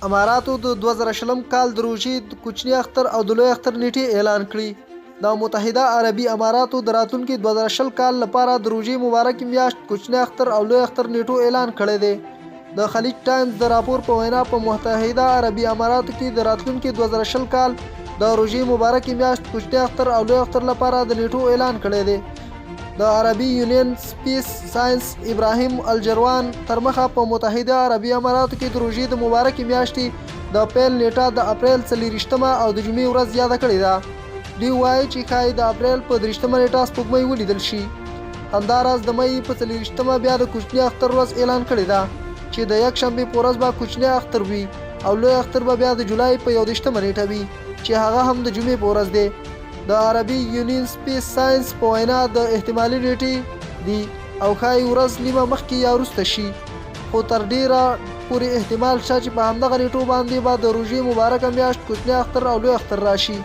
اماراتو د 2020 کال د روژې د کوچني اختر او د لوی اختر نیټې اعلان کړې. د متحده عربي اماراتو د راتلونکي 2020 کال لپاره د روژې مبارکې میاشت، کوچني اختر او لوی اختر نیټو اعلان کړی دی. د خلیج ټایمز د راپور په وینا په متحده عربي اماراتو کې د راتلونکي 2020 کال د روژې مبارکې میاشت، کوچني اختر او لوی اختر لپاره د نیټو اعلان کړی دی. د عربي یونین سپیس ساینس ابراهیم الجروان ترمخه په متحده عربي اماراتو کې د روژې د مبارکې میاشتې د پیل نیټه د اپریل 24مه او د جمعې ورځ یاده کړې ده. دوی وایي چې ښایي د اپریل په 23مه نیټه سپوږمۍ ولیدل شي. همداراز د مۍ په 24مه بیا د کوچني اختر ورځ اعلان کړې ده چې د یکشنبې په ورځ به کوچنی اختر وي او لوی اختر به بیا د جولای په 31مه نیټه وي چې هغه هم د جمعې په ورځ دی. د عربي یونین سپیس ساینس په وینا د احتمالي نیټې دي او ښایي ورځ نیمه مخکې یا وروسته شي، خو تر ډیره پورې احتمال شته چې په همدغه نیټو باندې به د روژې مبارکه میاشت، کوچنی اختر او لوی اختر راشي.